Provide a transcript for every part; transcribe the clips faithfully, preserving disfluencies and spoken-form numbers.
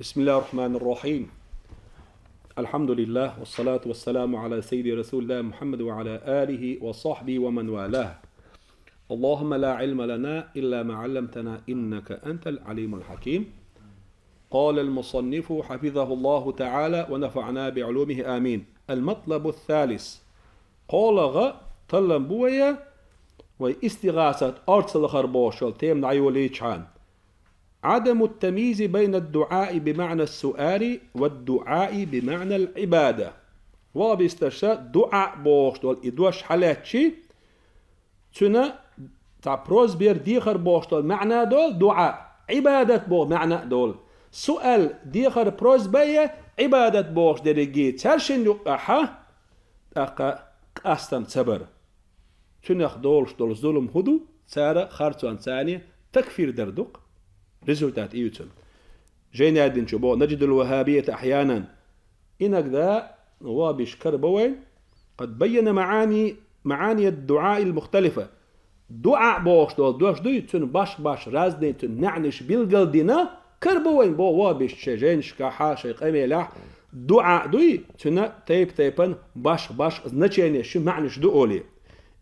بسم الله الرحمن الرحيم. الحمد لله والصلاة والسلام على سيد رسول الله محمد وعلى آله وصحبه ومن والاه. اللهم لا علم لنا إلا ما علمتنا إنك أنت العليم الحكيم. قال المصنف حفظه الله تعالى ونفعنا بعلومه آمين. المطلب الثالث. КхоалагӀа талам бу вай, вай истигӀасат, орцалахар бохуш йолу тема дӀайолийчхьана. عدم التمييز بين الدعاء بمعنى السؤال والدعاء بمعنى العبادة. Вахабисташа дуӀа бохуш долу и дош хьалаьцчи, цуьнан цхьа просбера дехар бохуш долу маьӀна долу дуӀа, Ӏибадат боху маьӀна а долу. Суал, дехар, просба я Ӏибадат бохуш дерриге цаьршинна юккъехьа, тӀаккха къастам ца бар. Цуьнах долуш долу зулам хӀун ду? Цара харцонца царна такфир дар ду-кх. Результат и ю цуьнан. Жайнадин чу боху: نجد الوهابية أحيانا. Иногда вахабиш карабо вайн, قد بين معاني، معاني الدعاء المختلفة. ДуӀа бохуш долу дош дуй, цуьнан баш-баш разный цуьнан маьӀнаш билгалдина, карабо вайн боху вахабиш шайн жайнашкахьа, шайн къамелехь. ДуӀа дуй, цуьнан тайп-тайпана баш-баш значенеш, маьӀнаш ду олий.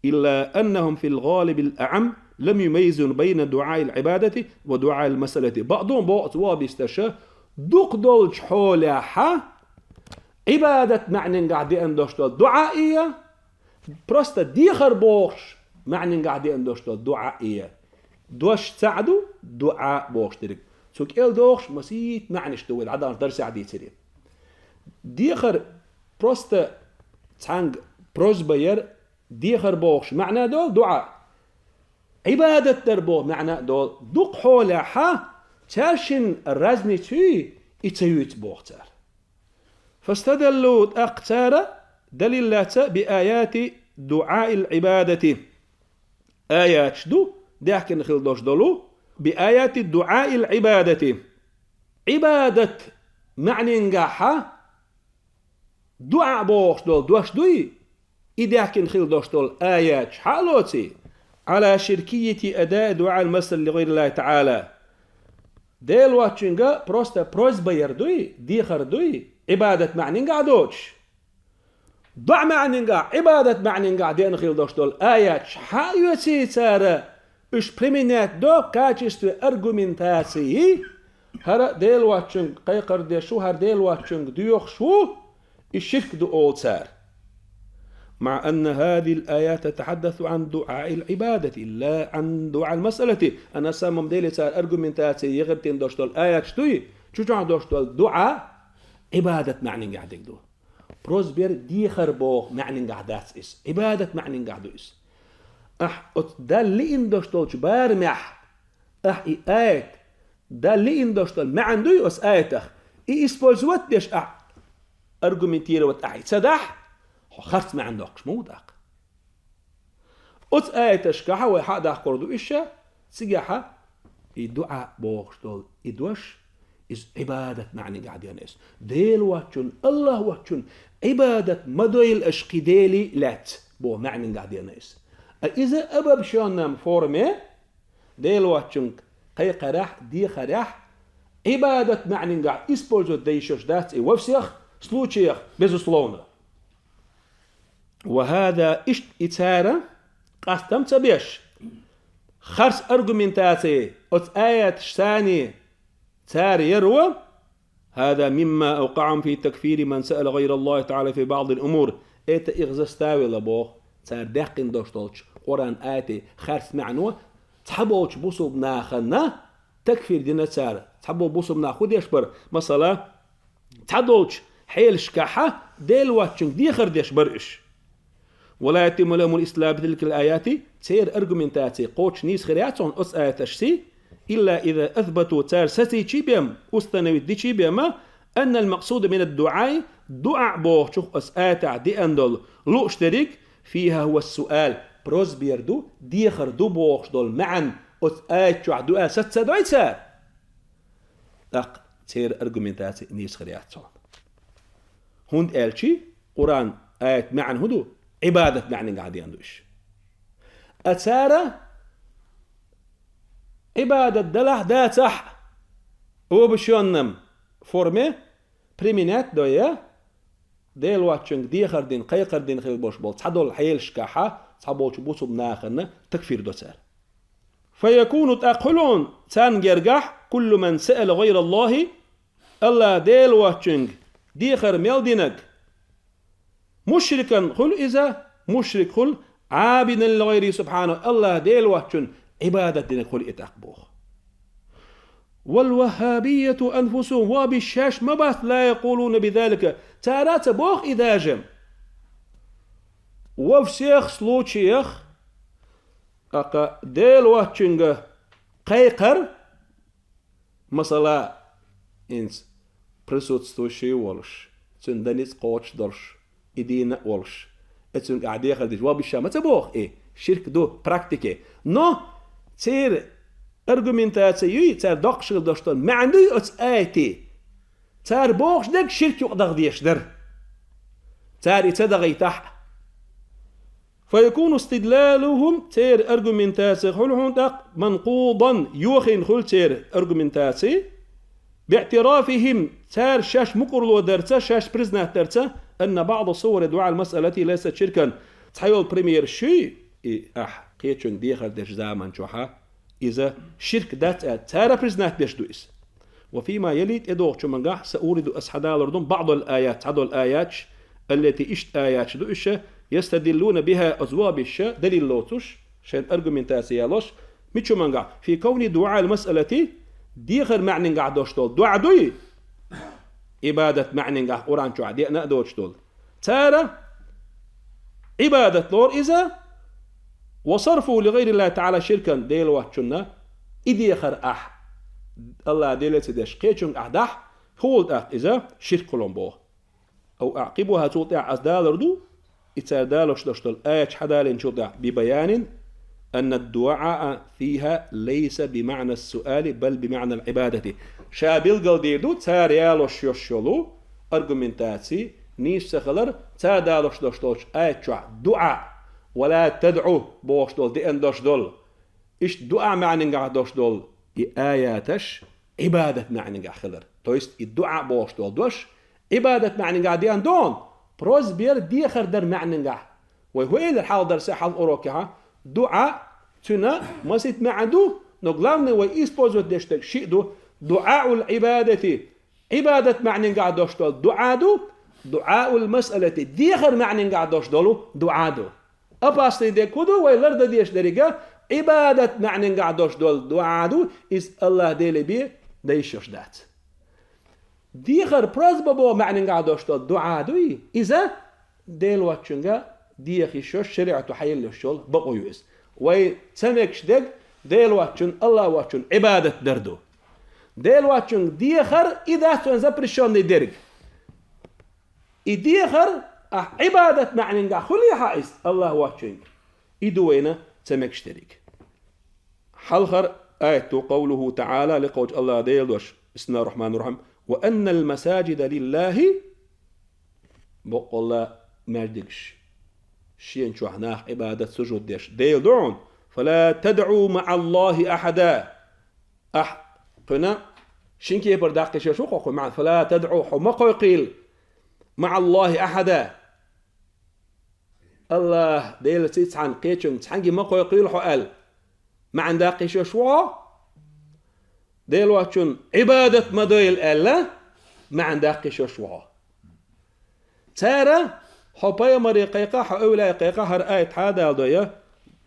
إلا أنهم في الغالب الأعم لم يميزوا بين دعاء العبادة ودعاء المسألة. Бакъдун боху оцу вахабисташа, дукха долчу хьолехьа, Ӏибадат маьӀнингахь деана дош долу дуӀа а я, просто дехар бохуш маьӀнингахь деана дош долу дуӀа а я. Дош цхьаъ ду, дуӀа бохуш дерг. Цу кӀел дохуш масийта маьӀнаш ду вай дӀадаханчу дарсехь дийцаре. Дехар просто цхьаьнга просба яр, дехар бохуш маьӀна долу дуӀа. Ӏибадат дар боху маьӀна а долу. Дукха хьолехьа, цаьршинна разница юй, и ца юьйцу боху цара. فاستدلوا, тӀаккха цара далил лаьцна, بآيات دعاء العبادة. Аяташ ду, даьхкина хила долуш долу, بآيات دعاء العبادة. Ӏибадат маьӀнингахьа дуӀа бохуш долу дош дуй, и даьхкина хила долуш долу аяташ хьа а лоций, على شركية أداء دعاء المسألة لغير الله تعالى. Дела воцчуьнга просто просьба яр дуй, дехар дуй, Ӏибадат маьӀнингахь доцуш. ДоӀа маьӀнингахь, Ӏибадат маьӀнингахь деана хила долуш долу аяташ хьа а оьций цара, уьш применять до в качестве аргументации, хӀара Дела воцчуьнга кхайкхар деш ву, хӀара Дела воцчуьнга доьхуш ву, и ширк ду олу цара. مع أن هذه الآيات تتحدث عن دعاء العبادة لا عن دعاء المسألة. А на самом деле цара аргументаци яхийтина долуш долу аяташ дуй, чу чохь долуш долу дуӀа Ӏибадат маьӀнингахь дерг ду. Просьба яр, дехар боху маьӀнингахь дац иза. Ӏибадат маьӀнингахь ду иза. Ахь оцу Далла лиъна долуш долчу барамехь, ахь и аят, Далла лиъна долуш долу маьӀна дуй оцу аятах, и использовать деш ахь, аргументировать ахь и ца дахь, хьо харц маьӀна доккхуш ма ву тӀаккха. Оцу аяташкахьа вай хьа а даккхур ду иша, цигахьа и дуӀа бохуш долу и дош, иза Ӏибадат маьӀнингахь деана иза. Дела воцчун, АллахӀ воцчун Ӏибадат ма дойла аша кхин дели лаьцна боху маьӀнингахь деана иза. А иза обобщённом форме, Дела воцчунга кхайкхарехь, дехарехь, Ӏибадат маьӀнингахь использовать дан йиш йолуш дац и во всех случаях, безусловно. وهذا, иштта и цара къастам ца беш, харц аргументаци оцу аяташ саний цара яр ву, هذا مما أوقعهم في تكفير من سأل غير الله تعالى في بعض الأمور. Это их заставило, боху, цара даьккхина долуш долчу Къуръан аятийн харц маьӀно цхьаболчу бусулба нахана такфир дина цара. Цхьаболу бусулба нах хӀун деш бара? Масала, цхьадолчу хьелашкахьа Дела воцчунга дехар деш бара уьш. ولا يتم لهم الاستدلال بتلك الآيات, церан аргументаци кхочуш нийса хир яц хьуна оцу аяташций, إلا إذا أثبتوا, цара сацийчий бен, установить дичий бен, أن المقصود من الدعاء, дуӀа бохучух оцу аятехь деана долу лууш дерриг, فيها هو السؤال, просьба яр ду, дехар ду бохуш долу маьӀна оцу аят чохь ду аьлла саца ца дой цара. ТӀаккха церан аргументаци нийса хир яц хьуна. ХӀунда аьлча Къуръан аят маьӀна хӀун ду? Ӏибадат маьӀнингахь деана ду уьш. А цара Ӏибадат далахь, дацахь, обобщённом форме применять дой, Дела воацачуьнга дехар дина, кхайкхар дина хила болуш болу цхьадолу хьелашкахь цхьаболчу бусулба нахана такфир до цара. فيكون, тӀаккха хуьлу царна гергахь, كل من سأل غير الله, АллахӀ Дела воацачуьнга дехар мел динарг, مشركا хуьлу иза, мушрик хуьлу, عابدا لغيره سبحانه, АллахӀ Дела воацачунна Ӏибадат динарг хуьлу и тӀаккха боху. والوهابية أنفسهم, ваххабиш шаьш ма бац, لا يقولون بذلك, цара а ца боху и даже. Во всех случаях, тӀаккха Дела воацачуьнга кхайкхар, масала, хӀинца присутствующий волуш, цуьнан дан ницкъ кхочуш долуш, и дийна а волуш, и цуьнга ахь дехар дича, ваххабиш ша ма ца боху и, ширк ду практике. Но церан аргументаци юй, цара доккхуш хила долуш долу маьӀна дуй оцу аятийн. Цара бохуш дерг ширк юкъа даха дезаш дара. Цара и ца дахийтахь а. فيكون استدلالهم, церан аргументаци хуьлу хьуна тӀаккха, منقوضا, йохийна хуьлу церан аргументаци, باعترافهم, цара шаьш мукъарло дарца, шаьш признать дарца, أن بعض صور دعاء المسألة ليست شركا. Цхьайолу примераш юй, и ахь кхечуьнга дехар дечу заман чохь а иза ширк дац аьлла, цара признать деш ду иза. وفيما يلي, тӀедогӀучу мангахь, سأورد, ас хьадалур ду, بعض الآيات, цхьадолу аяташ, التي, иштта аяташ ду уьш, يستدلون بها, оцу ваххабиша далил лоцуш, шайн аргументаци ялош, мичу мангахь, في كون دعاء المسألة, дехар маьӀнингахь долуш долу дуӀа дуй, Ӏибадат маьӀнингахь Къуръан чохь деана а доцуш долу. Цара Ӏибадат лору иза, وصرفه لغير الله تعالى شركا, Дела воцчунна и дехар ахь АллахӀ Деле ца деш, кхечуьнга ахь дахь, хӀун волу тӀаккха иза ширк хуьлу боху. أو أعقبها, цул тӀаьхьа ас далур ду, и цара далош долуш долу аяташ хьадалинчул тӀаьхьа, ببيان أن الدعاء فيها ليس بمعنى السؤال بل بمعنى العبادة. Ша билгалдийр ду цара ялош йолуш йолу аргументаци нийса ца хилар, цара далош долуш долчу аят чохь дуӀа, ولا تدع бохуш долу деана долуш долу, иштта дуӀа маьӀнингахь долуш долу и аяташ Ӏибадат маьӀнингахь хилар. То есть и дуӀа бохуш долу дош Ӏибадат маьӀнингахь деана ду, просьба яр, дехар дар маьӀнингахь. Вай хӀун элира хьалха дарсе, хьалха урокехь, дуӀа, цуьнан масийтта маьӀна ду, но главное вай использовать деш дерг шиъ ду, дуӀаул Ӏибадати, Ӏибадат маьӀнингахь долуш долу дуӀа ду, дуӀаул масъалати, дехар маьӀнингахь долуш долу дуӀа ду. Опасный дерг хӀун ду, вай лардан дезаш деррига, Ӏибадат маьӀнингахь долуш долу дуӀа ду, иза АллахӀ Деле бен дан йиш йолуш дац. Дехар, просьба боху маьӀнингахь долуш долу дуӀа дуй, иза Дела воцчунга деха йиш йолуш, шариӀато хьаелла йиш йолу бакъо ю иза. Вай ца мегаш дерг Дела воцчунна, АллахӀ воцчунна Ӏибадат дар ду. Дела воцчунга дехар, и дац вайн запрещённый дерг. И дехар, ахь Ӏибадат маьӀнингахь хуьлий хьан иза АллахӀ воцчуьнга? И ду вайна ца мегаш дерриг. Хьалхара аят ду, قوله تعالى, лекхочу АллахӀ Делан дош, بسم الله الرحمن الرحيم, وأن المساجد لله, боккъалла маьждигаш, шена чохь нах Ӏибадат, сужуд деш Дела ду хьуна, فلا تدعوا مع الله أحدا. Ахь кхуьнан шин кепара даккхийша шу кхо кху маьӀна, فلا تدعوا, хьо ма кхойкхийла, مع الله أحدا. АллахӀ Делаца цхьаьна кхечуьнга цхьаьнгге ма кхойкхийла хьо аьлла, маьӀна даккхийша шу хьо? Дела воцчунна Ӏибадат ма дойла аьлла, маьӀна даккхийша шу хьо? Цара хьо пайхамаре кхайкха, хьо эвлаяе кхайкха, хӀара аят хьадала дой,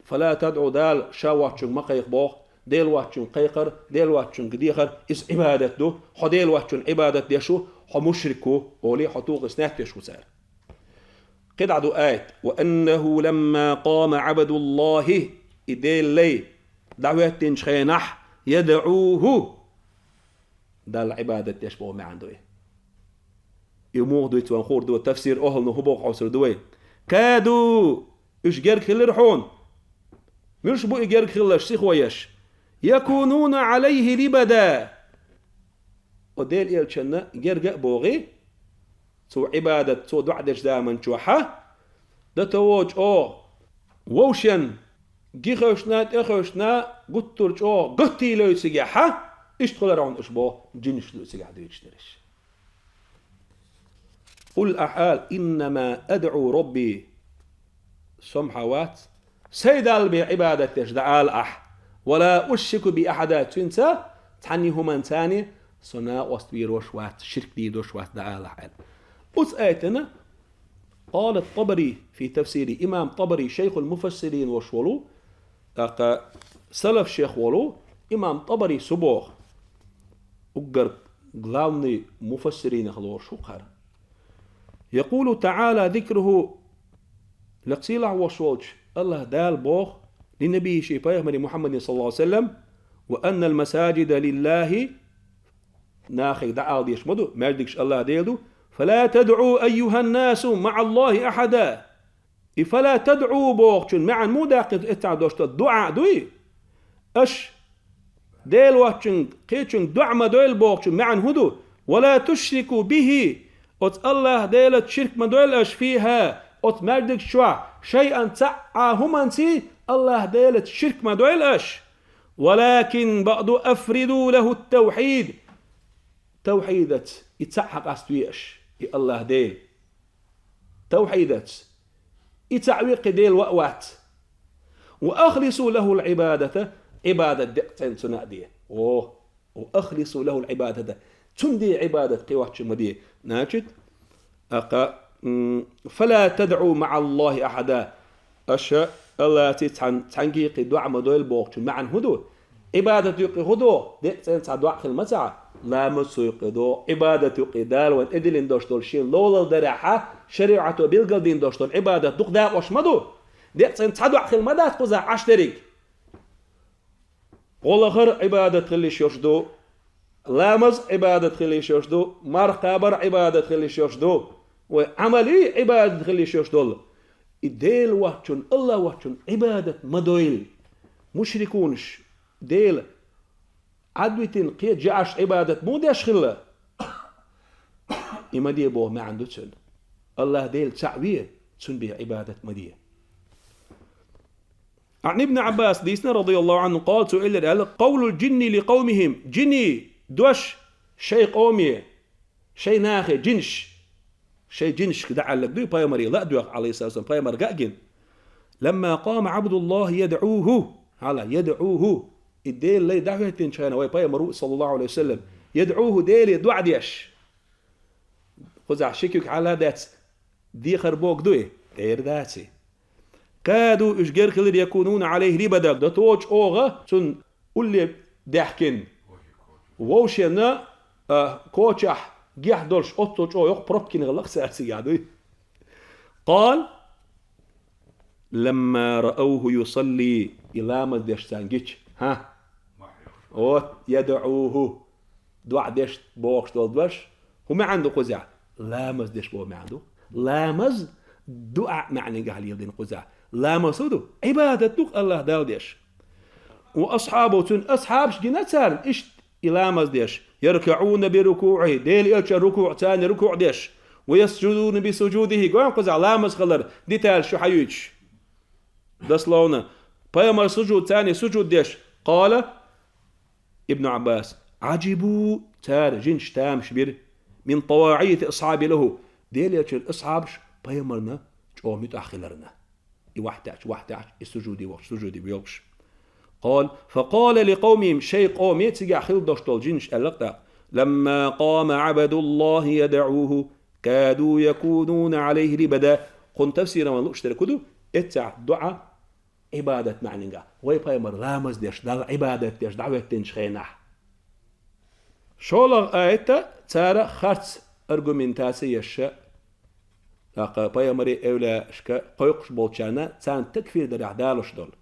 فلا تدعوا, Дала ша воцчуьнга ма кхайкха боху, Дела воцчуьнга кхайкхар, Дела воцчуьнга дехар, иза Ӏибадат ду, хьо Дела воцчунна Ӏибадат деш ву, хьо мушрик ву, олий, хьо тухий снат деш ву цара. КхидӀа ду аят: وأنه لما قام عبد الله, и Делан лай дӀахӀоьттинчу хенахь, يدعوه, Далла Ӏибадат деш боху маьӀна ду и. И муха дуьйцу вайн хуур ду, тафсир охӀлано хӀун боху хьовсур ду вай? كادوا, уьш герга хилира хьуна. Муьлш бу и герга хилларш, сихо еш? يكونون عليه لبدا. О Делан элчанна герга а богӀий, цо Ӏибадат, цо доӀа дечу заман чохьа, до того чӀогӀа вовшен, гихевшна, тӀехевшна, гуттар чӀогӀа гатта левцигехьа, иштта хилар хьуна уьш боху, жинаш ду цигахь дуьйцуш дерш. قل, ахьа ала, إنما أدعو ربي, со-м хьа вац, сай Далла бен Ӏибадат деш, дӀаала ахьа. ولا أشرك به أحدا, цуьнца цхьанне хӀуманца со накъост вер вац, ширк дийр вац, дӀаала ахьа, аьлла. Оцу аятана قال الطبري في تفسيره, имам ТӀабари, шайхул муфассирин волуш волу, тӀаккха салаф шех волу имам ТӀабари цо боху, уггар главный муфассиринех лоруш ву хӀара. يقول تعالى ذكره, лекха сийлахь волуш волчу АллахӀ Дала боху, لنبيه, шен пайхамаре Мухьаммаде, صلى الله عليه وسلم: وأن المساجد لله, нахе дӀаала дезаш ма ду, маьждигаш АллахӀ Делан ду, فلا تدعوا أيها الناس مع الله أحدا. И فلا تدعوا бохучун маьӀна муха даьккхина, эццахь дош дан дуӀа дуй? Аша Дела воцчунга, кхечунга дуӀа ма дойла бохучун маьӀна хӀун ду? ولا تشركوا به, оцу АллахӀ Делаца ширк ма дойла аша, فيها, оцу маьждиг чохь, شيئا, цхьа а хӀуманца АллахӀ Делаца ширк ма дойла аша. ولكن, бакъду, أفردوا له التوحيد, тавхьидаца и цхьаъ къастош ве аша, и АллахӀ Дела. Тавхьидаца. И цхьаъ ве, кхин Дела ван а вац. وأخلصوا له العبادة, Ӏибадат деккъа цӀена цунна а де. О, وأخلصوا له العبادة. Цунна де Ӏибадат, кхин воцчунна ма де. Значит, тӀаккха, м, فلا تدعوا مع الله أحدا. Аша АллахӀца цхьан-, цхьаьнгге кхин дуӀа ма дойла бохучун маьӀна хӀун ду? Ӏибадат юкъе хӀун до? Деккъа цӀена цхьа доӀа хила ма ца Ӏа? Ламаз цу юкъе до, Ӏибадат юкъе, Дала вайна тӀедиллина долуш долу шен ловлал дарехьа, шариӀато билгалдина долуш долу Ӏибадат дукха дакъош ма ду? Деккъа цӀена цхьа доӀа хила ма дац кхузахь Ӏаш дерриг? ГӀо лахар Ӏибадат хила йиш йолуш ду, ламаз Ӏибадат хила йиш йолуш ду, марха кхабар Ӏибадат хила йиш йолуш ду, вай Ӏамал ю Ӏибадат хила йиш йолуш долу. И Дела воцчун, АллахӀ воцчун Ӏибадат ма дойла. Мушрикунаш Дела Ӏадвитина кхечу жаӀаш Ӏибадат муха деш хилла? И ма де боху маьӀна ду цуьнан. АллахӀ Дела цхьаъ ве, цунна бен Ӏибадат ма де. عن ابن عباس дийцина, رضي الله عنه, قال, цо элира аьлла: قول الجن لقومهم, жинийн дош шайн къоме, шайн нахе, жинаш, шайн жинашка дӀа аьлларг дуй, пайхамаре ла а доьху, عليه الصلاة والسلام, пайхамар ган а гина. لما قام عبد الله يدعوه, хьала, يدعوه, и Делан лай дӀахӀоьттинчу хенахь, вай пайхамар ву, صلى الله عليه وسلم, يدعوه, Деле доӀа деш. Кхузахь ши куьг хьала а дац, дехар богу дуй? ТӀера дац и. كادوا, уьш герга хилира, يكونون عليه لبدا, доточу чӀогӀа цунна улле даьхкина. Вовшенна, а, кочахь гехь долуш, оццул чӀогӀа йоккха пробка йина хилла-кх цара цигахь дуй. قال: لما رأوه يصلي, и ламаз деш царна гича, хӀа? Вот, يدعوه, доӀа деш бохуш долу дош, хӀун маьӀна ду кхузахь? Ламаз деш боху маьӀна ду. Ламаз дуӀа маьӀнигахь леладина кхузахь. Ламаз хӀун ду? Ӏибадат ду-кх АллахӀ Далла деш. وأصحابه, цуьнан асхьабаш гина царна иштта и ламаз деш. يركعون بركوعه, Делан элчан рукуӀ, царна рукуӀ деш. ويسجدون بسجوده, гой кхузахь ламаз хилар деталь шу хьаюьйтуш. Дословно, пайхамар сужуд, царна сужуд деш. قال ابن عباس: عجبوا, цара, жинаш, тамаш бира, من طواعية أصحابه له, Делан элчан асхьабаш пайхамарна чӀогӀа муьтӀахь хиларна. И вахьтаьӀча, вахьтаьӀча, и сужуде вахча, сужуде воьлхуш. قال: فقال لقومهم, шайн къоме, цигахь хилла долуш долу жинаш аьлла-кх тӀаккха: لما قام عبد الله يدعوه كادوا يكونون عليه لبدا. Кхунна тафсиран вайна лууш дерг хӀун ду? Эццахь доӀа Ӏибадат маьӀнигахь. Вай пайхамар ламаз деш, Далла Ӏибадат деш дӀахӀоьттинчу хенахь. ШолгӀа аят цара харц аргументаци еш, тӀаккха пайхамаре, эвлаяашка кхойкхуш болчарна, царна такфир дарехь далуш долу: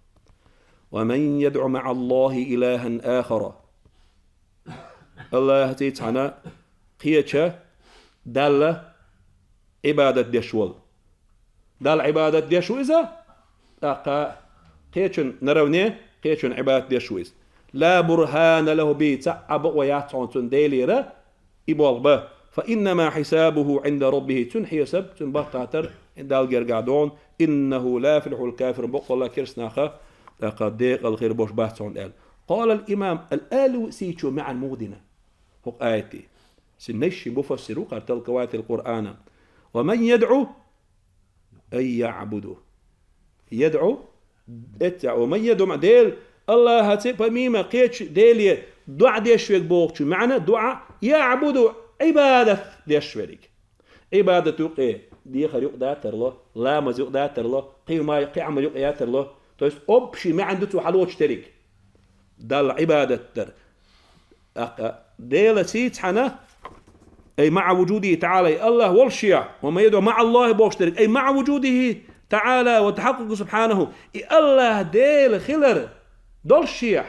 ومن يدع مع الله إلها آخر. АллахӀца цхьана кхечу Далла Ӏибадат деш волу. Далла Ӏибадат деш ву иза, тӀаккха кхечун наравне, кхечун Ӏибадат деш ву иза. لا برهان له به, цхьа а бакъо яц хьуна цунна Делера и болх бан. فإنما حسابه عند ربه, цуьнан хьесап, цуьнан баттахьатар Далла гергахь догӀу. إنه لا يفلح الكافرون, бакъалла керстанаха, тӀаккха декъала хир болуш бац хьуна аьлла. قال الإمام الآلوسي, цо маьӀна муха дина хӀокху аятан? Цуьнан нешши муфассир ву хӀара, طلقوات القرآن. ومن يدع أن يعبده. يدعو, эццехь, ومن يدع, Дела, Аллахьаца помимо кхечу деле доӀа деш верг бохучу маьӀна, доӀа, يعبد, Ӏибадат деш верг. Ӏибадат юкъе дехар юкъа датарло, ламаз юкъа датарло, кхин ма кхин Ӏамал юкъа ятарло. То есть общий маьӀна ду цо хьалоцуш дерг. Далла Ӏибадат дар. ТӀаккха Дела сийца хьана, أي مع وجوده تعالى, Аллахь волушехь, ومن يدع مع الله бохуш дерг, أي مع وجوده تعالى وتحققه سبحانه, и Аллахь Дела хилар долушехь,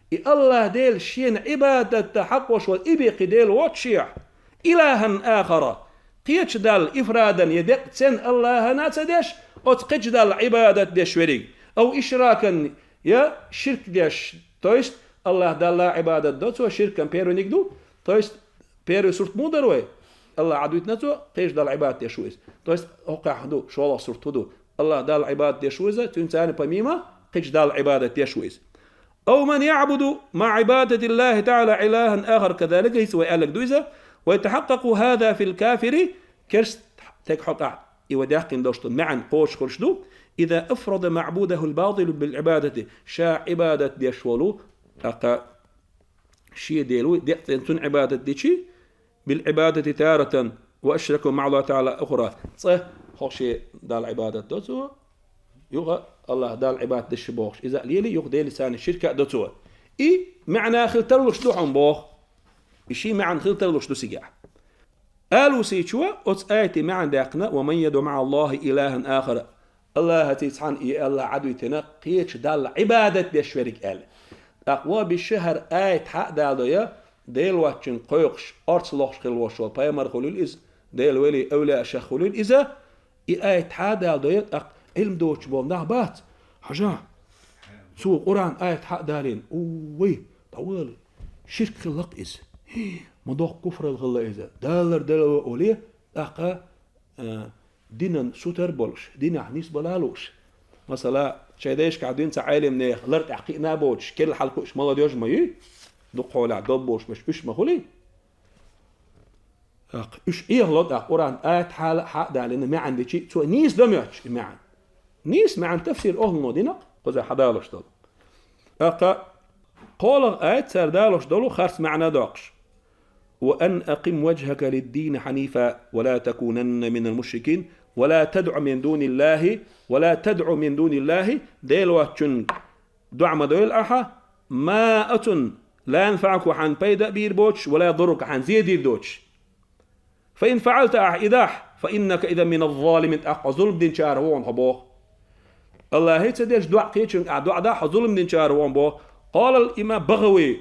и Аллахь Дела шена Ӏибадатта хьакъош волу и бен кхин Дела воцушехь, إلها آخر, кхечу Далла, إفرادا, я декъа цхьана Аллахьана а ца деш, оцу кхечу Далла Ӏибадат деш верг, أو إشراكا, я ширк деш, то есть Аллахь Далла Ӏибадат до цо, ширкан первенник ду, то есть первый сурт муха дара вай? Аллахь Ӏадвитина цо, кхечу Далла Ӏибадат деш ву иза. То есть хӀокхехь ду, шолгӀа сурт хӀун ду? Аллахь Далла Ӏибадат деш ву иза, цуьнца помимо кхечу Далла Ӏибадат деш ву иза. أو من يعبد مع عبادة الله تعالى إلها آخر كذلك, хӀинца вай аьлларг ду иза, ويتحقق هذا في الكافر, керста стеган хьокъехь и вай даьккхина долуш ду, маьӀна кхочушхуьлуш ду, إذا أفرد معبوده الباطل بالعبادة, ша Ӏибадат деш волу, тӀаккха шен Дела ву, декъа цхьана цунна Ӏибадат дичи, بالعبادة تارة وأشركه مع الله تعالى أخرى. Цкъа хӀокху шен Далла Ӏибадат до цо, юха Аллахь Далла Ӏибадат деш бохуш, иза а лели, юха Делаца ширк а до цо. И маьӀна хила тарлуш ду хьуна боху. И ши маьӀна хила тарлуш ду цигахь. Алусийчо оцу аятан маьӀна даьккхина, ومن يدع مع الله إلها آخر. Аллахьаца цхьаьна и Аллахь Ӏадвитина кхечу Далла Ӏибадат деш верг аьлла. ТӀаккха вон биш хӀара аят хьа а даладо я, Дела воцчуьнга кхойкхуш, орца лохуш хилла волуш волу пайхамар хуьлийла иза, Делан велий, эвлияашах хуьлийла иза, и аят хьа а даладо я, тӀаккха Ӏилма доцуш болу нах бац. Хьажа, цо Къуръан аят хьа а далийна, уввай, дӀавала, ширк хилла-кх иза. Ма доккха куфралла хилла иза. Далар дала ван олий, тӀаккха а, динан сутара болуш, динехь нисбала а лууш. Масала, шайн дайшкахь дуьйна цхьа Ӏелам нехан лар тӀехь кхиъна а боцуш, керла хьалакхуьуш молодёжь ма юй, дукха хьолахь долбуш беш уьш ма хуьлий. ТӀаккха уьш Ӏехало тӀаккха Къуръан аят хьала а хьа а далийна маьӀна дичи, цо нийса до моьттуш и маьӀна. Нийса маьӀна тафсир охӀлано дина-кх, кхузахь хьадалош долу. ТӀаккха кхоалгӀа аят цара далош долу харц маьӀна доккхуш. وأن أقم وجهك للدين حنيفا ولا تكونن من المشركين ولا تدع من دون الله ولا تدع من دون الله, Дела воцчуьнга доӀа ма дойла ахьа, ما, оцунна, لا ينفعك, хьайна пайда а бийр боцуш, ولا يضرك, хьайна зе дийр доцуш. فإن فعلت, ахьа и дахь, فإنك إذا من الظالمين, тӀаккха хьо зулам динчарах ву хьуна хьо боху. Аллахье ца деш доӀа кхечуьнга ахьа доӀа дахь, хьо зулам динчарах ву хьуна боху. قال الإمام بغوي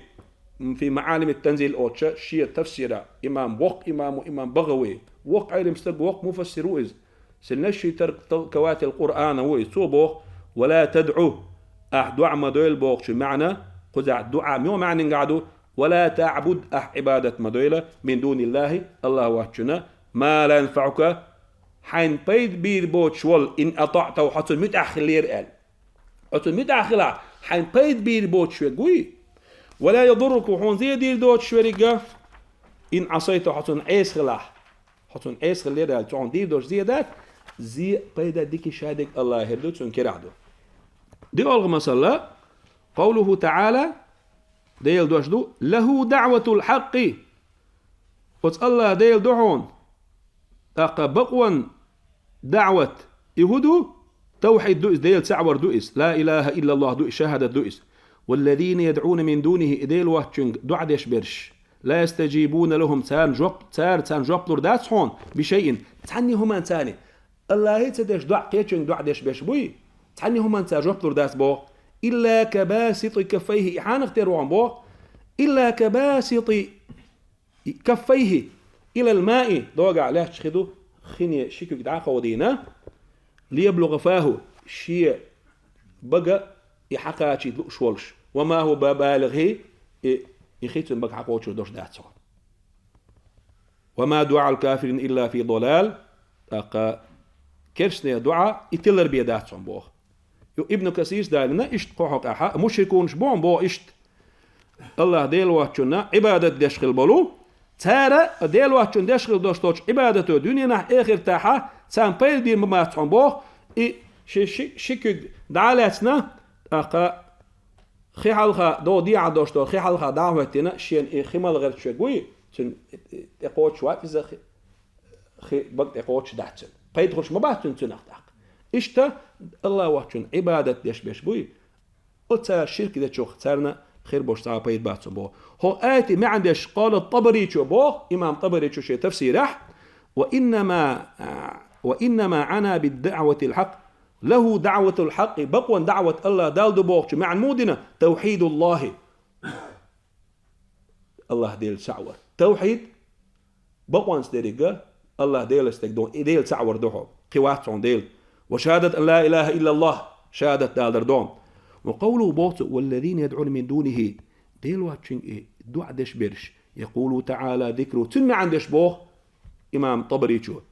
في معالم التنزيل оцу шен тафсира, имам, воккха имам ву имам БагӀави, воккха Ӏелам стаг, воккха муфассир ву иза. سنشي ترك كوات القرآن ву иза. Цо боху: ولا تدع, ахьа доӀа ма дойла бохучу маьӀна, кхузахь доӀа муьлха маьӀнингахь ду, ولا تعبد, ахьа Ӏибадат ма дойла, من دون الله, Аллахь воцчунна, ما لا ينفعك, хьайна пайда бийр боцуш волу, إن أطعته, хьо цунна муьтӀахь хиллера аьлла. Хьо цунна муьтӀахь хилахь, хьайна пайда бийр боцуш верг вуй? ولا يضرك, хьуна зе дийр доцуш верг а, إن عصيته, хьо цунна Ӏеса хилахь. Хьо цунна Ӏеса хиллера аьлла, цо хьуна дийр доцуш зе дац, зе а, пайда а дика а шадерг Аллахьера ду, цуьнан керахь ду. ДиъалгӀа масала, قوله تعالى, Делан дош ду: له دعوة الحق. Оцу Аллахь Делан ду хьуна, тӀаккха бакъонан даӀват, и хӀун ду? Тавхьид ду иза, Дела цхьаъ вар ду иза, لا إله إلا الله ду иза, шахӀадат ду иза. والذين يدعون من دونه, и Дела воцчуьнга доӀа деш берш, لا يستجيبون لهم, царна жоп, цара царна жоп лур дац хьуна, بشيء, цхьанне а хӀуманца. Аллахье ца деш доӀа кхечуьнга доӀа деш берш буй? Цхьанне а хӀуманца жоп лур дац боху. إلا كباسط كفيه, и хьанах тера ву хьуна боху. إلا كباسط كفيه إلى الماء, догахь лаьтташ хи ду, хине ши куьг дӀа а кховдийна, ليبلغ فاه, шен бага и хьакхачийта лууш волуш, وما هو ببالغه, и, и хи цуьнан бага хьакхочур долуш дац хьуна. وما دعاء الكافرين إلا في ضلال, тӀаккха керстанийн доӀа и тилар бен дац хьуна боху. Ю Ибн Касирс далийна иштта кху хьокъехь, мушрикунаш бу хьуна боху иштта. Аллахь Дела воцчунна Ӏибадат деш хила болу, Цара а Дела воацачунна деш хила долуш долчу Ӏибадато дуьненахь, эхартахь а царна пайда бийр ма бац хьуна боху, и ши, ши, ши куьг дӀа а лаьцна, тӀаккха хи хьалха, догӀу дехьа долуш долу хи хьалха дӀа а хӀоьттина, шена и хи мала гӀерташ верг вуй, цуьнан тӀекхочуш вац иза, хи, хи бага тӀекхочуш дац цуьнан. Пайда хуьлуш ма бац цуьнан цуьнах тӀаккха. Иштта Аллах воцчунна Ӏибадат деш берш буй, оцара ширк дечух царна хир болуш цхьа а пайда бац боху. ХӀокху аятан маьӀна деш, къала ТӀабаричо боху, имам ТӀабаричо шен тафсирехь, ва иннама, ва иннама Ӏана биддаъватил хьакъ, лахӀу даъватул хьакъи, бакъонан даъват Аллах Дала ду бохучу маьӀна муха дина, тавхьидуллахӀи. Аллах Дела цхьаъ вар. Тавхьид, бакъонца дерриг а, Аллах Делаца дерг ду, и Дела цхьаъ вар ду хьо. Кхин вац хьуна Дела. Ва шахӀадат ан ла илахӀа иллаллахӀ, шахӀадат далар ду. Ва къавлухӀу боху цо, валлазина ядӀуна мин дунихӀи, Дела воцчуьнга и доӀа деш берш. Якъулу таӀала зикрухӀу. Цуьнан маьӀна деш боху имам ТӀабаричо.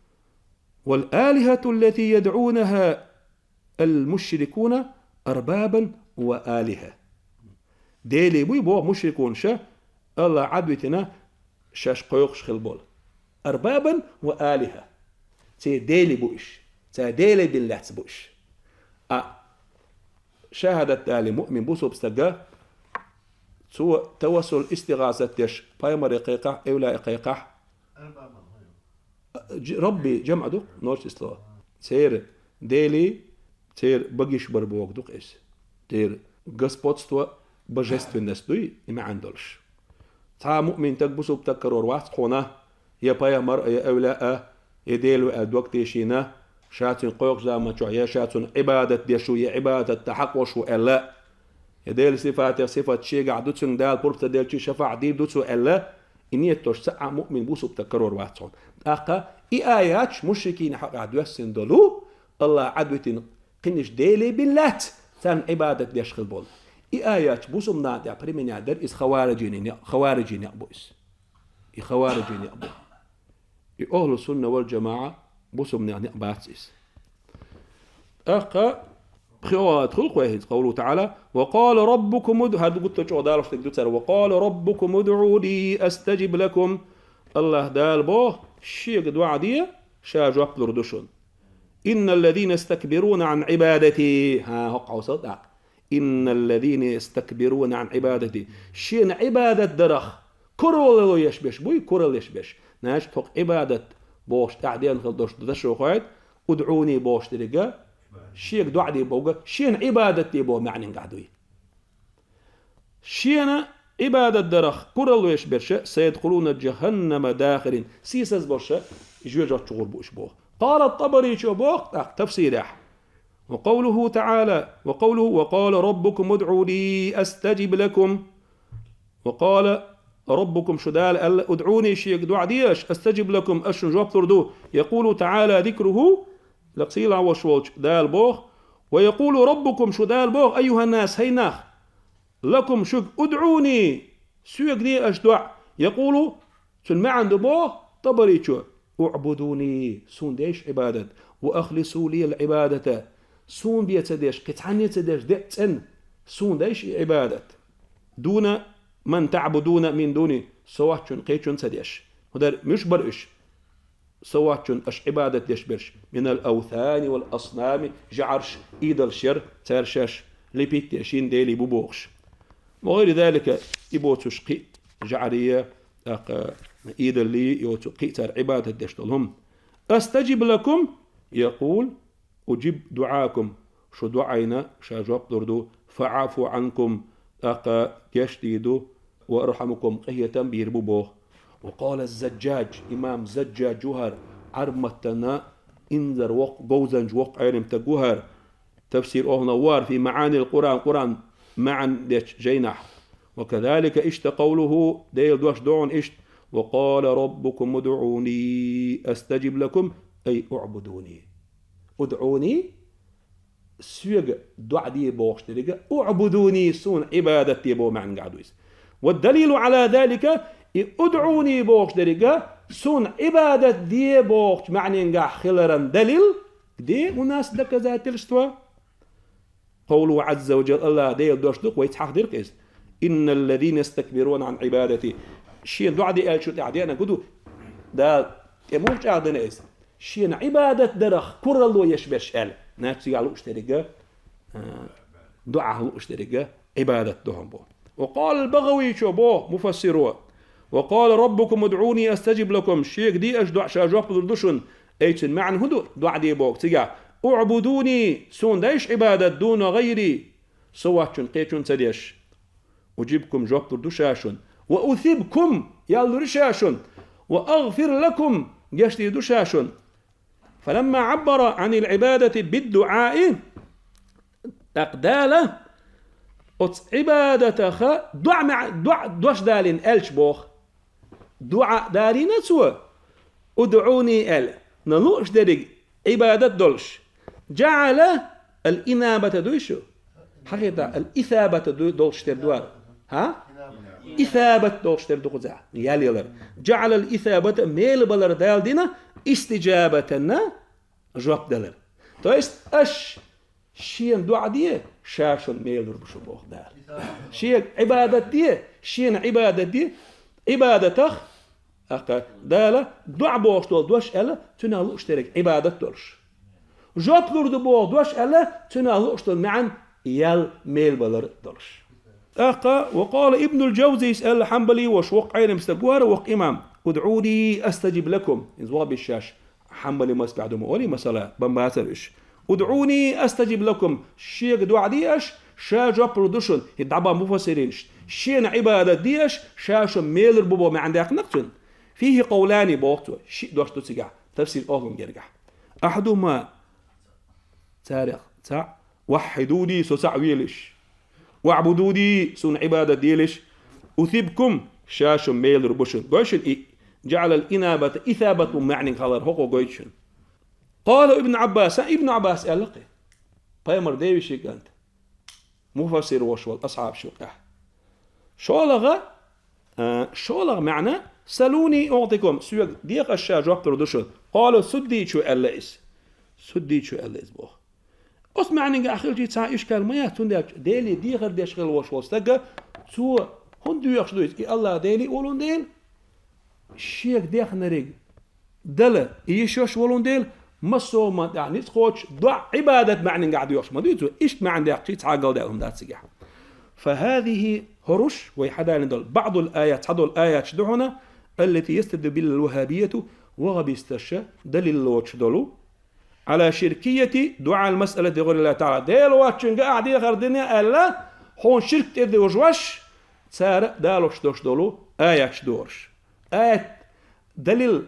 Вал алихӀату ллати ядӀунахӀа ал-мушрикуна арбабан ва алихӀа. Делий буй боху мушрикунаша, Аллах Ӏадвитина шаьш кхойкхуш хила болу. Арбабан ва алихӀа. Церан делий бу иш. Церан делий бина лаьцна бу иш. А шахӀадат далий муъмин бусулба стага, цо тавассул, истигӀасат деш, пайхамаре кхайкхахь, эвлаяэ кхайкхахь, Дж-, Рабби жамӀ ду-кх, множественное слово. Церан делий, церан багиш бар бохург ду-кх иза. Церан господство, божественность дуй и маьӀна долуш. Цхьа а муъмин стаг, бусулба стаг карор вац хьуна, я пайхамар а, я эвлаяъ а, я Дела ву аьлла дог тешийна, ша цуьнга кхойкхучу заман чохь я ша цунна Ӏибадат деш ву, я Ӏибадатан хьакъ волуш ву аьлла, я Делан сифатех сифат шегахь ду цуьнга, Дала пурба ца делча шафаӀат дийр ду цо аьлла, и нийят долуш цхьа а муъмин бусулба стаг карор вац хьуна. ТӀаккха и аяташ мушрикийн хьокъехь доьссина долу, Аллах Ӏадвитина кхинаш делий бина лаьцна, царна Ӏибадат деш хила болу. И аяташ бусулба нахана тӀехь применять дара, иза хавариджийн некъ, хавариджийн некъ бу иза. И хавариджийн некъ бу. И ахӀлу сунна вал жамаӀа бусулба нехан некъ бац иза. ТӀаккха пхиъ аят хуьлу кху хӀинца, къавлухӀу таӀала, ва къала раббукум уд-, хӀара ду гуттар а чӀогӀа далош дерг ду цара, ва къала раббукум удӀуни астаджиб лакум. Аллах Дала боху, шега доӀа де, ша жоп лур ду шуна. Инналлазина ястакбируна Ӏан Ӏибадати. ХӀа, хӀокху хьовсал тӀаккха. Инналлазина ястакбируна Ӏан Ӏибадати. Шена Ӏибадат дарах куралла еш берш буй, куралла еш берш. Значит, хӀокху Ӏибадат бохуш тӀаьхьа деана хила долуш ду дашо хойт, удӀуни бохуш деррига, шега доӀа де боху, шена Ӏибадат де боху маьӀненгахь дуй. Шена Ӏибадат дарах куралла еш берша, сайадхулуна жаханнама дахирин, сийсаз болуша, жоьжахати чу гӀур бу уьш боху. Къала ТӀабаричо боху, тӀаккха тафсирехь. وقوله تعالى، وقوله: وقال ربكم ادعوني أستجب لكم. وقال ربكم، шу Дала аьлла, ادعوني، шега доӀа де аш, أستجب لكم، ас шуна жоп лур ду. يقول تعالى ذكره، лакха сийлахь волуш волчу Дала боху. ويقول ربكم، шу Дала боху, أيها الناس، хӀай нах, لكم، шуьга, ادعوني، соьга де аш доӀа. يقول، цуьнан маьӀна ду боху ТӀабаричо: اعبدوني، суна дайша Ӏибадат, وأخلصوا لي العبادة، суна бен ца деш, кхин цхьанне а ца деш, де а цӀена, суна дайша и Ӏибадат. دون من تعبدون من دوني، со воцчунна кхечунна ца деш. ХӀун дара, муьш бара уьш? Со воцчунна аша Ӏибадат деш берш, من الأوثان والأصنام، жӀараш, идолаш яра, цара шаьш лепить деш йина делий бу бохуш. وغير ذلك، и боцуш кхин а жӀарий, тӀаккха идоллий, йоцу кхин а цара Ӏибадат деш долу хӀума. أستجب لكم، يقول أجيب دعاءكم، шу доӀа дина, ша жоп лур ду, فأعفو عنكم، тӀаккха гечдийр ду, وأرحمكم، къинхетам бийр бу боху. وقال الزجاج، имам Заджжадж ву хӀара, Ӏарбматтана инзар воккха, говзанча воккха Ӏелам стаг ву хӀара, тафсир охӀланах ву хӀара, في معاني القرآن، Къуръан маьӀна дечу жайнахь. وكذلك، иштта, قوله، Делан дош ду хьуна иштта: وقال ربكم ادعوني أستجب لكم، أي اعبدوني. ادعوني، соьга доӀа де бохуш деррига, اعبدوني، суна Ӏибадат де боху маьӀненгахь ду иза. والدليل على ذلك، и ادعوني бохуш деррига, суна Ӏибадат де бохучу маьӀненгахь хиларан далил, где у нас доказательства? قوله عز وجل، Аллах Делан дош ду-кх, вайца хьахдира-кх иза: إن الذين يستكبرون عن عبادتي. шена дуӀа де аьллачун тӀехь деанарг хӀун ду? Дала тӀе муха чӀагӀдина иза? Шена Ӏибадат дарах куралло еш берш аьлла. Нах цигахь лууш дерг, а, дуӀа лууш дерг Ӏибадат ду хьуна боху. Ва къала ал-БагӀавичо боху, муфассиро: «Ва къала раббукум удӀуни астаджиб лакум», шега де аша дуӀа, ша жоп лур ду шуна. Ай цуьнан маьӀна хӀун ду? ДуӀа де боху цигахь: «УӀбудуни», суна дайша Ӏибадат, «дуна гӀайри», со воцчун кхечун ца деш. «Уджибкум», жоп лур ду ша шуна. «Ва усибкум», ял лур ду ша шуна. «Ва агӀфир лакум», гечдийр ду ша шуна. «Фаламма Ӏаббара Ӏанил Ӏибадати биддуӀаи», тӀаккха Дала оцу Ӏибадатаха дуӀа меӀ-, дуӀа дош далийна аьлча боху. ДуӀа далийна цо, «удӀуни» аьлла, на лууш дерриг Ӏибадат долуш. «ЖаӀала», ал-инабата дуй шу? Хьахита, ал-исабата ду-, долуш дерг ду ара. ХӀа? Исабат долуш дерг ду кхузахь. Ял ялар. «ЖаӀала ал-исабата», мела балар Дала дина, «истиджабатанна», жоп далар. То есть, аш шена дуӀа де, ша шуна мела лур бу шу боху Дала. Шега Ӏибадат де, шена Ӏибадат де, Ӏибадатах, аьлла, Дала дуӀа бохуш долу дош аьлла, цуьнан лууш дерриг Ӏибадат долуш. Жоп лур ду боху дош аьлла, цуьнан лууш долу маьӀна ял мелабалар долуш. ТӀаккха, ва къала Ибнул Джавзийс аьлла, хьанбали волуш воккха Ӏелам стаг вара, воккха имам: «УдӀуни астаджиб лакум». Иза ваха беш шаьш хьанбали мазхӀабехь ду ма олий, масала, бан бацара уьш. «УдӀуни астаджиб лакум», шега дуӀа де аш, ша жоп лур ду шуна, и дӀабан муфассиринаш. Шена Ӏибадат де аш, ша шуна мелар бу бо маьӀна даьккхина-кх цуьнан. «Фихи къовлани», боху цо, шиъ дош ду цигахь, тафсир охлун гергахь. «Ахьадума», царех цхьаъ, «ваххьидуни», со цхьаъ велаш. «ВаӀбудуни», суна Ӏибадат делаш. «Усибкум», ша шуна мелар бу шуна. Гой шуна и, «жаӀалал инабата», исабат бу маьӀниг хилар хӀокхо гойту шуна. Къала Ибн Ӏаббас, Ибн Ӏаббас аьлла кхин. Пайхамар девеши кӀант. Муфассир вош волу асхьабаш юкъехь. ШолгӀа, а, шолгӀа маьӀна: «Салуни уӀтикум», соьга деха, ша жоп лур ду шуна. Къала Суддичо аьлла иза. Суддичо аьлла иза боху. Оцу маьӀнигахь хилчий цхьа ишкал ма яц, цундела Деле дехар деш хилла вош волу стага, цо хӀунда доьхуш ду иза? И АллахӀ Деле олун дела, шега дехнариг дала, и йиш йолуш волун дела, массо а хӀуманна тӀехь ницкъ кхочуш, доӀа Ӏибадат маьӀнигахь доьхуш ма дуй цо, иштта маьӀна даьккхичий цхьа галдаьлла хӀума дац цигахь. «ФахӀазихӀи», хӀоруш, вай хьадалийна долу, «баӀдул аят», цхьадолу аяташ ду хьуна, «аллати ястадиллу бихӀал ваххабияту», ваххабисташа далил лоцуш долу, «Ӏала ширкияти дуӀаил масъалати бигӀайриллахӀи таӀала». Дела воцчуьнга ахь дехар дина аьлла, хьуна ширк тӀедожош, цара далош дош долу аяташ дохуш. Аят, далил,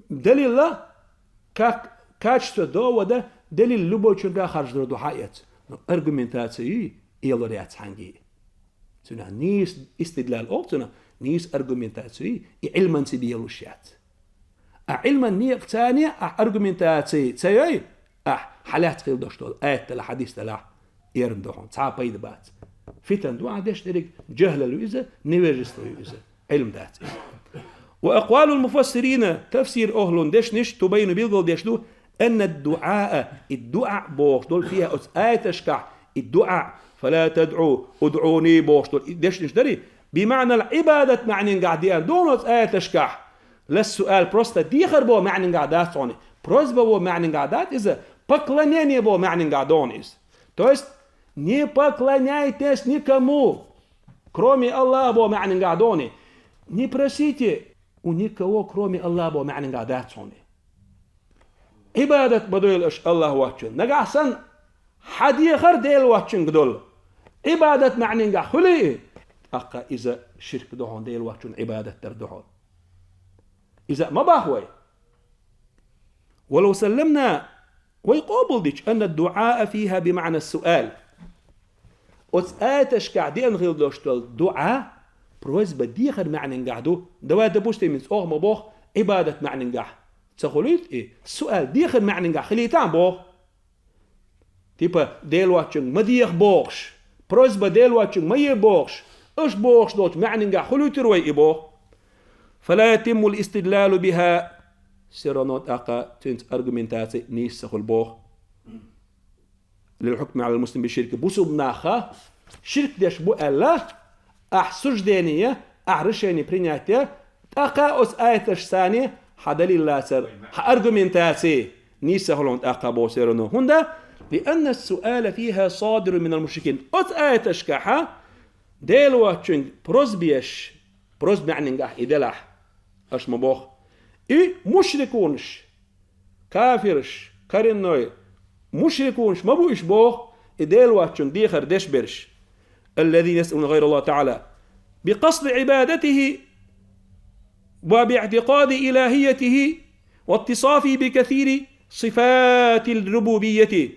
далила, как качество довода, далил любойчуьнга харжа дара ду хьаэца. Но аргументаций элор яц хьанги. Цуьнан нийса истидлал олу цуьнан, нийса аргументаций и Ӏилманца белуш яц. А Ӏилман некъаца а ахь аргументаций ца йой, ахь хьалаьцна хила дош долу аят далахь, хьадис далахь, эрна ду хьуна, цхьа а пайда бац. Фитан ду ахь деш дерриг, жахӀлал ю иза, невежество ю иза, Ӏилма дац иза. «Ва акъвалул муфассирина», тафсир охлун дешнаш, тубаййину, билгалдеш ду, «анна дуӀаа», и дуӀа бохуш долу, «фихӀа», оцу аяташкахь, и дуӀа, «фала тадӀу удӀуни» бохуш долу и дешнаш дарий, «бимаӀнал Ӏибадат» маьӀнингахь деана ду хьуна оцу аяташкахь. «Лассуал», просто дехар бо маьӀнингахь дац хьуна. Просьба бо маьӀнингахь дац иза, поклонение бо маьӀнингахь ду хьуна иза. То есть, «не поклоняйтесь никому, кроме Аллаха» бо маьӀнингахь ду хьуна. «Не просите у никого, кроме Аллаха» бо маьӀнингахь дац хьуна. Ӏибадат ма дойла аша АллахӀ воцчунна. Нагахь санна хьан дехар Дела воцчуьнга долу Ӏибадат маьӀнингахь хуьлий, тӀаккха иза ширк ду хьуна, Дела воцчунна Ӏибадат дар ду хьуна. Иза а ма боху вай. «Ва лав салламна», вай къобалдича, «анна дуӀаа фихӀа бимаӀна суал». Оцу аяташкахь деана хила дош долу дуӀа, просьба дехар маьӀнингахь ду. Давай, допустим, иза оха ма боху, Ӏибадат маьӀнингахь ца хуьлуьйту и, суал дехар маьӀнингахь хилийтахь боху. Типа, Дела воцчуьнга ма деха бохуш, просьба Дела воцчуьнга ма е бохуш, аша бохуш долчу маьӀнингахь хуьлуьйтур вай и боху. «Фала ятиммул истидлалу бихӀа», всё равно тӀаккха цуьнца аргументаций нийса ца хуьлу боху. «Лил хьукми Ӏалал муслими биширки», бусулба наха ширк деш бу аьлла, ахь суждение Ахь решение принять е, тӀаккха оцу аяташца хьан далил лацар, хьан аргументаци нийса хилла тӀаккха боху церано. ХӀунда? لأن السؤال فيها صادر من المشركين. Оцу аяташкахь Дела воцчуьнга просьба еш, просьба маьӀнингахь и делахь, аша ма боху. И мушрикунаш, кафираш, коренной, мушрикунаш ма бу уьш боху, и Дела воцчуьнга дехар деш берш. الذين يسألون غير الله تعالى بقصد عبادته وباعتقاد إلهيته واتصافه بكثير صفات الربوبية.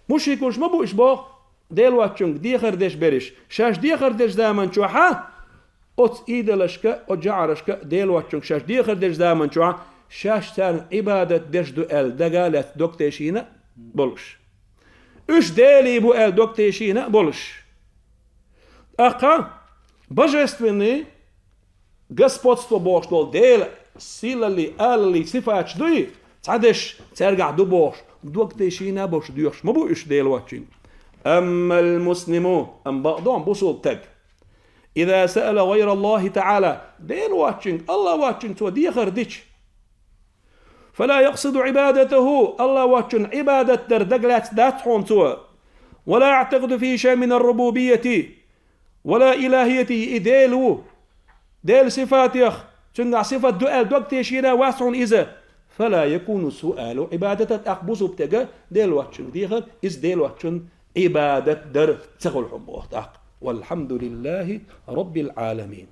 Мушрикунаш ма бу уьш боху, Дела воцчуьнга дехар деш берш. Шаьш дехар деш заман чохь а, оцу идолашка, оцу жаӀарашка, Дела воцчуьнга шаьш дехар деш заман чохь а, шаьш царна Ӏибадат деш ду аьлла дага а лаьцна дог тешийна а болуш. Уьш Делий бу аьлла дог тешийна а болуш. ТӀаккха божественный господство бохуш долу Делан сийлаллий, алаллий сифаташ дуй, цхьадерш цаьргахь ду бохуш, дог тешийна а болуш доьхуш ма бу уьш Дела воцчуьнга. أما المسلم, амма бакъдолу бусулба стаг, إذا سأل غير الله تعالى, Дела воцчуьнга, АллахӀ воцчуьнга цо дехар дича, فلا يقصد عبادته, АллахӀ воцчунна Ӏибадат дар дагалаьцна дац хьуна цо, ولا يعتقد فيه شيئا من الربوبية ولا إلهيته, и Дела ву, Делан сифатех, цуьнгахь сифат ду аьлла дог тешийна а вац хьуна иза, فلا يكون سؤال عبادة, тӀаккха бусулба стага Дела воцчунна дехар, иза Дела воцчунна Ӏибадат дар ца хуьлу хьуна боху тӀаккха. والحمد لله رب العالمين.